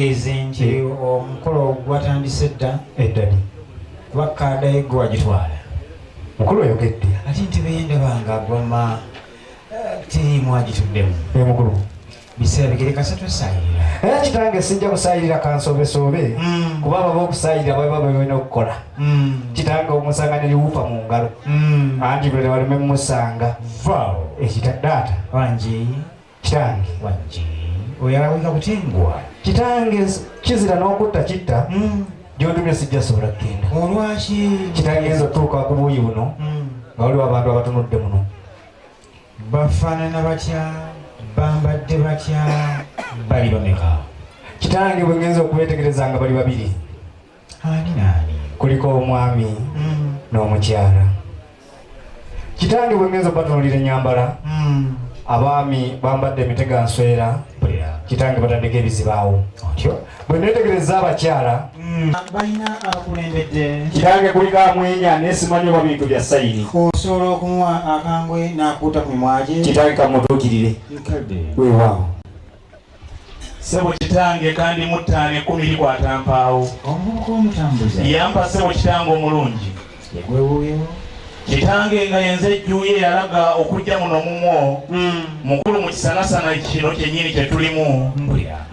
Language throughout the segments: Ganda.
Ntegeeze nti omukolo gwatandise dda. Eddadi. Kuba kaada ye gwe wagitwala. Mukulu oyogedde. Ate entebe ye ndaba nga gwama teriimu agituddemu. Ee mukulu. Biseera bigere kasatu esaayirira. Era kitange sijja kusaayirira kansoobesoobe kuba ababa okusaayirira baba balina okukola. Kitange omusanga ne liwuupa mu ngalo. Anti bwe baleme mumusanga. Vaawo. Ekita daata. Wangi. Kitange. Wangi. Oyo alabika kutengwa. Kitange kizira n'okutta kitta. Gy'ontumye sijja sobola kugenda. Olwaki? Kitange nza otuuka ku buuyi buno nga waliwo abantu abatunudde muno. Bafaanana batya? Bambadde batya? Bali bameka? Kitange bwe ngenza okubeetegereza nga bali babiri. Ani naani? Kuliko omwami n'omukyala. Kitange bwe ngenza obatunuulira ennyambala, abaami bambadde emitega nswera, kitange bataddeko ebizibaawo. Otyo? Bwe neetegereza abakyala, Balina abakulembedde. Kitange kuliko amwenya naye simanyi oba bintu bya sayini. Osobola okumuwa akangwe n'akuuta ku mimwa gye. Kitange kamutuukirire. Nkadde. Weewaawo. Ssebo kitange kandi mu ttaano ekkumi likwata mpaawo. Omuvubuka omutambuze. Yampa ssebo kitange omulungi. Yegwe wuuyo. Kitange nga yenze ejjuuyo eyalaga okujja muno mumwo mukulu mu kisanasana kino kyennyini kye tulimu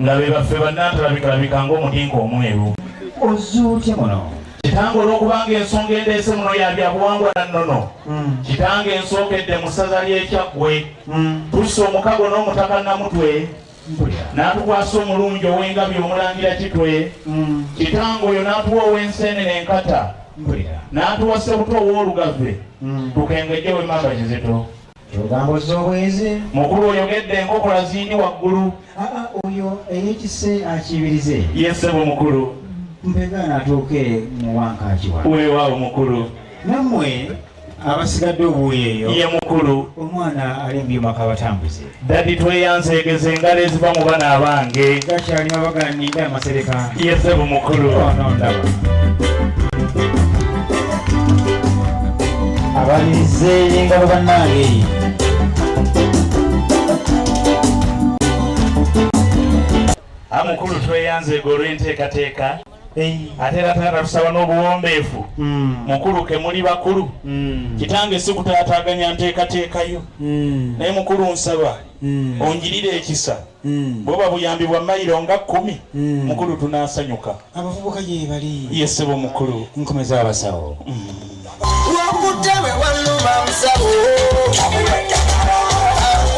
nga be baffe bannantalabikalabika ng'omudinka omweru. Ozze otya muno? Kitange olw'okubanga ensonga endeese muno ya bya buwangwa na nnono, kitange nsookedde mu ssaza ly'e Kyaggwe. Tusse omukago n'omutaka Namutwe n'atukwasa omulungi ow'engabi omulangira Kitwe. Kitange oyo n'atuwa ow'enseenene enkata n'atuwa Ssebuto ow'olugave tukengejje w'emmamba Kizito. Ky'ogamba ozze obwezi? Mukulu oyogedde enkokola zindi waggulu. Aa oyo eyeekisse akiibirize. Ye ssebo mukulu. Mpegaana atuuke mu wankaaki wano. Weewaawo mukulu. Nammwe abasigadde obuuyi eyo. Ye mukulu. Omwana ali mu byuma kabatambuze. Daddy tweyanzeegeza engalo eziva mu bana abange. Gakyali mabaga nninde amasereka. Ye ssebo mukulu. Ono ndaba. Abalirize engalo bannange. Mukulu tweyanzeege olw'enteekateeka. Ate era taata tusaba n'obuwombeefu. Mukulu ke muli bakulu. Kitange si kutaataaganya nteekateeka yo. Naye mukulu nsaba onjirire ekisa. Bw'oba buyambi bwa mayiro nga 10, mukulu tunaasanyuka. Abavubuka gye bali. Ye ssebo mukulu. Nkomeza abasawo. Wakutewe waluma musawo.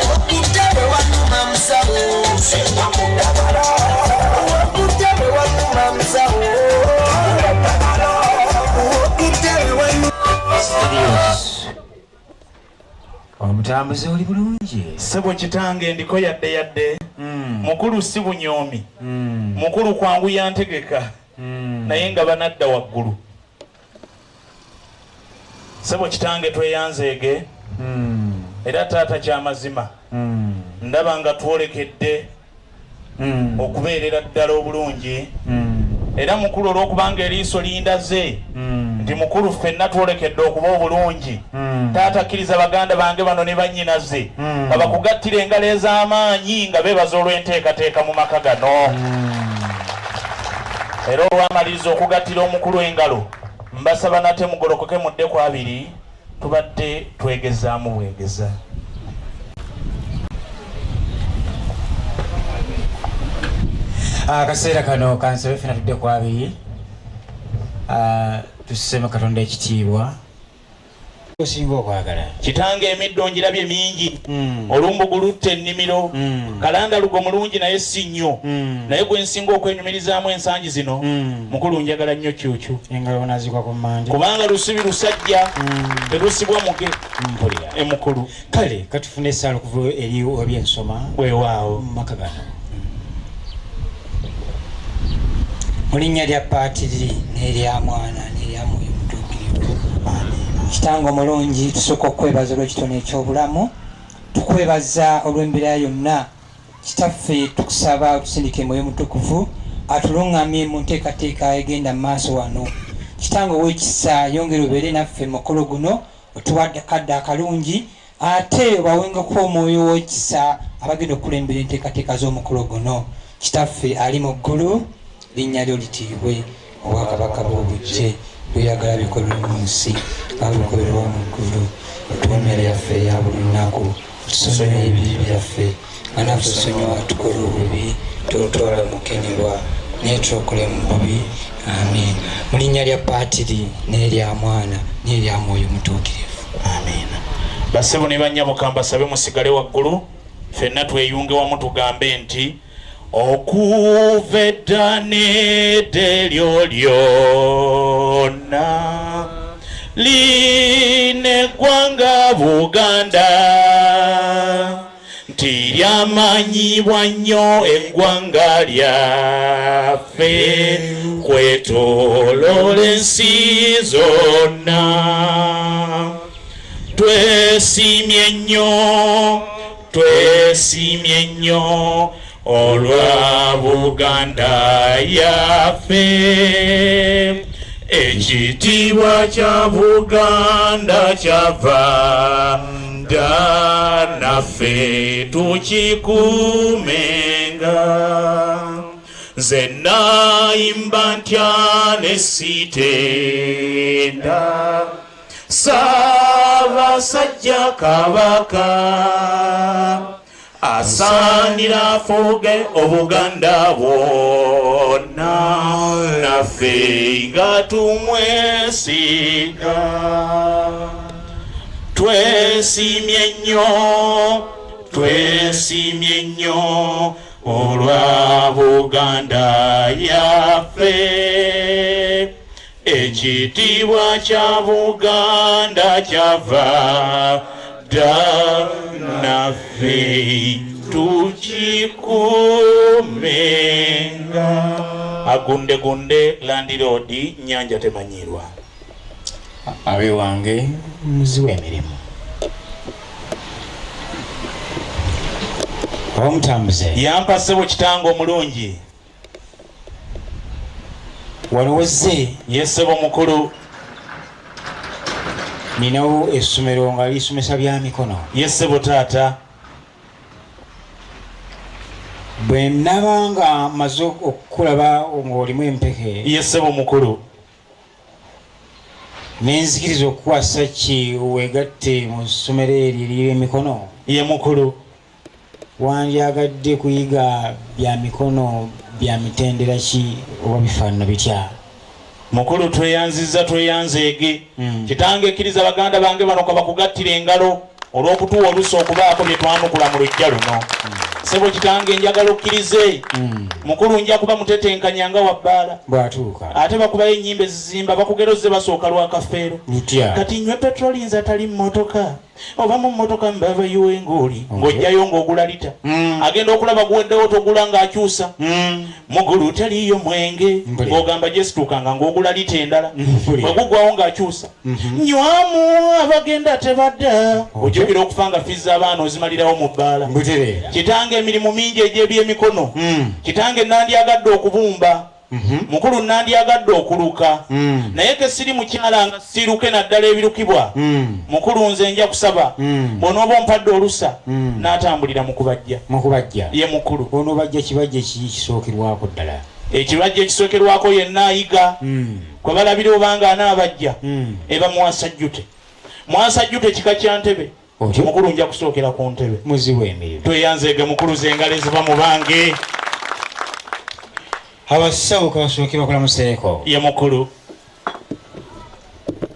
Wakutewe waluma musawo. Wakutewe waluma musawo. Wakutewe waluma. Omutambuze oli bulungi. Ssebo kitange ndiko yadde yadde. Mukulu si bunyoomi. Mukulu kwanguya ntegeka. Naye nga banadda waggulu. Ssebo kitange tweyanzeege. Era taata kyamazima. Ndaba nga twolekedde okubeerera ddala obulungi. Era mukulu olw'okubanga eriiso lindaze nti mukulu ffenna twolekedde okuba obulungi. Taata kkiriza baganda bange bano ne bannyinaze nga bakugattira engalo ez'amaanyi nga beebaza olw'enteekateeka mu maka gano. Era olwamaliriza okugattira omukulu engalo, mbasaba nate mugolokoke mudde ku abiri, tubadde twegezaamu bwegeza. Akaseera kano kansabe ffenna tudde ku abiri, tusseemu Katonda ekitiibwa. Osinga okwagala. Kitange emiddo ngirabye mingi. Olumbugu lutta ennimiro. Kalanda lugo mulungi naye si nnyo. Naye gwe nsinga okwenyumirizaamu ensangi zino, mukulu njagala nnyo kyukyu. Engalo nazigwa ku mmande. Kubanga lusibi lusajja, telusibwa muge. Mpulira. Mukulu. Kale katufune essaala okuva eri ebyensoma. Weewaawo. Mu maka gano. Mu linnya lya Paatiri n'erya Mwana n'erya Mwoyo Mutuukirivu. Kitange omulungi, tusooka okukwebaza olw'ekitone eky'obulamu. Tukwebaza olw'embeera yonna. Kitaffe, tukusaba otusindike Mwoyo Mutukuvu atulungamye mu nteekateeka egenda mu maaso wano. Kitange ow'ekisa, yongera obeere naffe mu mukolo guno, otuwadde akadde akalungi, ate obawengeko omwoyo w'ekisa abagenda okukulembera enteekateeka z'omukolo guno. Kitaffe ali mu ggulu, linnya lyo litiibwe, obwakabaka bwo bujje, by'oyagala bikolwe mu nsi nga bwe bikolebwa mu ggulu. Otuwe emmere yaffe eya buli lunaku, otusonyiwe ebibi byaffe nga naffe tusonyiwa atukola obubi, totutwala mu kukemebwa, naye tulokole mu bubi. Amiina. Mu linnya lya Paatiri n'erya Mwana n'erya Mwoyo Mutuukirivu. Amiina. Bassebo ne bannyabo kambasabe musigale waggulu ffenna tweyunge wamu tugambe nti okuva edda n'edda eryo lyonna lino eggwanga Buganda nti lyamanyibwa nnyo eggwanga lyaffe kwetoloola ensi zonna. Twesiimye nnyo, twesiimye nnyo olwa Buganda yaffe. Ekitiibwa kya Buganda kyava dda naffe tukikuumenga. Nze nayimba ntya ne sitenda Ssaabasajja Kabaka asaanira afuge Obuganda bwonna naffe nga tumwesiga. Twesiimye nnyo, twesiimye nnyo olwa Buganda yaffe. Ekitiibwa kya Buganda kyava dda naffe tukikuumenga. Agundegunde landiroodi nnyanja temanyirwa. Abewange muziwe emirimu. Omutambuze. Yampa ssebo kitange omulungi. Wano wezze. Ye ssebo mukulu. Ninawo essomero nga lisomesa bya mikono. Ye ssebo taata. Bwe naba nga maze okukulaba ng'olimu empeke. Ye ssebo mukulu. Ne nzikiriza okukwasa ki weegatte mu ssomero eryo ery'emikono. Ye mukulu. Wandyagadde kuyiga bya mikono bya mitendera ki oba bifaanana bitya? Mukulu tweyanzizza tweyanzeege. Kitange kkiriza baganda bange bano kabakugattire engalo olw'okutuwa olusa okubaako bye twanukula mu luggya luno. Ssebo kitange njagala okkirize. Mukulu nja kuba mutetenkanya nga wa bbaala. Bw'atuuka. Ate bakubayo ennyimba ezizimba bakugera ozze basooka lwa kafeero. Lutya? Kati nnywe petroli nze atali mmotoka. Oba mu mmotoka mbava yuwe ng'oli ng'ojjayo ng'ogula lita mm. Agenda okulaba guweddewo togula ng'akyusa mm. Mugulu teliiyo mwenge ng'ogamba gyesituukanga ng'ogula lita endala bwe gugwawo ng'akyusa mm-hmm. Nywamu abagenda tebadda ojjukira okufa nga fizi z'abaana ozimalirawo mu bbaala. Kitange emirimu mingi egy'ebyemikono mm. Kitange nandyagadde okubumba. Mhm. Mukulu nandyagadde okuluka mm. Naye ke siri mukyala nga siruke naddala ebirukibwa mm. Mukulu nze nja kusaba mm. Bw'onooba ompadde olusa n'atambulira mu kubajja. Mu kubajja. Ye mukulu. Onoobajja kibajja ki kisookerwako ddala? Ekibajja ekisookerwako yenna ayiga kwe balabira obanga anaabajja eba mwasajjute. Mwasajjute kika kya ntebe. Mukulu nja kusookera ku ntebe. Muziwe emirimu. Tweyanzeege mukulu z'engalo eziva mu bange. Abasawo kabasooke bakulamuseeko. Ye mukulu.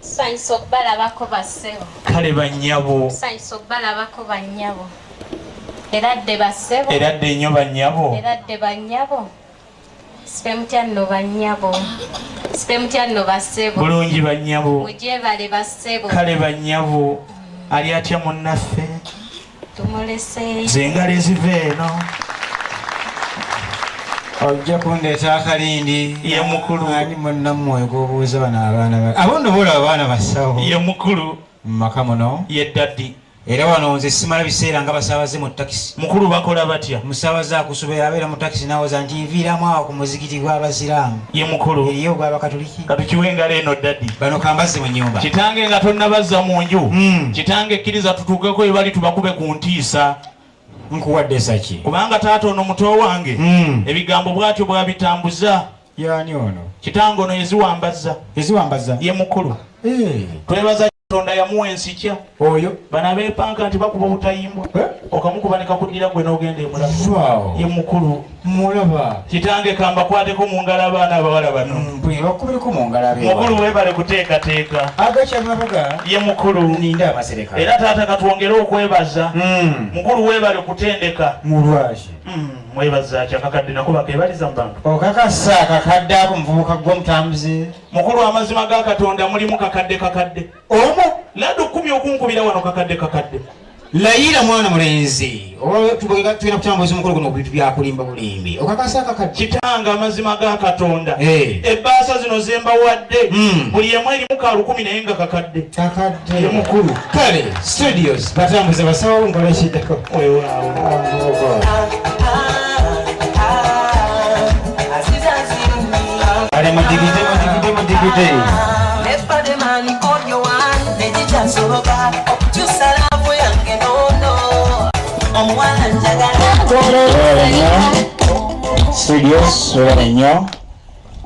Tusanyusa okubalabako bassebo. Kale bannyabo. Tusanyusa okubalabako bannyabo. Era dde bassebo. Era dde nnyo bannyabo. Era dde bannyabo. Sipe mutya nno bannyabo. Sipe mutya nno bassebo. Bulungi bannyabo. Mugyebale bassebo. Kale bannyabo. Ali atya munnaffe? Tumuleseeyo. Ze engalo eziva eno. Ojja kundeeta akalindi. Ye mukulu. Ani munnammwe gw'obuuza bano abaana ba. Abo nno boolaba abaana basawo. Ye mukulu. Mu maka muno. Ye daddy. Era wano nze simala biseera nga basaabaze mu takisi. Mukulu bakola batya? Omusaabaze akusobera abeera mu takisi n'awoza nti nviiramu awo ku muzikiti gw'Abasiraamu. Ye mukulu. Eriyo ogw'Abakatuliki. Katukiwe engalo eno daddy. Bano kambazze mu nnyumba. Kitange nga tonnabazza mu nju. Kitange kkiriza tutuukeko we bali tubakube ku ntiisa. Nkuwadde saki. Kubanga taata ono muto wange ebigambo bw'atyo bw'abitambuza. Yani ono? Kitange ono yeziwambaza. Yeziwambaza? Ye mukulu. Twebaza Katonda yamuwa ensikya. Oyo? Bano abeepanka nti bakuba obutayimbwa. Okamukuba ne kakuddira gwe n'ogenda emulago. Wow. Ye mukulu. Mulaba. Kitange kambakwateko mu ngalo abaana abawala bano. Bakubireko mu ngalo abeewa. Mukulu weebale kuteekateeka. Agakyamabuga. Ye mukulu. Ninda amasereka. Era taata katwongere okwebaza. Mukulu weebale kutendeka. Mulwaki? Mwebaza ki akakadde nako bakeebaliza mu bantu. Okakasa akakadde ako muvubuka gw'omutambuze. Mukulu amazima ga Katonda mulimu kakadde kakadde. Omu lado 10 okunkubira wano kakadde kakadde. Layira mwana mulenzi. Oba tugenda kutambuza omukolo guno ku bintu bya kulimba bulimbi. Okakasa akakadde. Kitanga amazima ga Katonda. Ebbaasa zino ze mbawadde. Buli emu erimu ka 10 naye nga kakadde. Kakadde. Ye mukulu. Kale, studios batambuza basawo nkola ekiddako. Weewaawo. Kale mudigide, mudigide, mudigide. Studios, webale nnyo.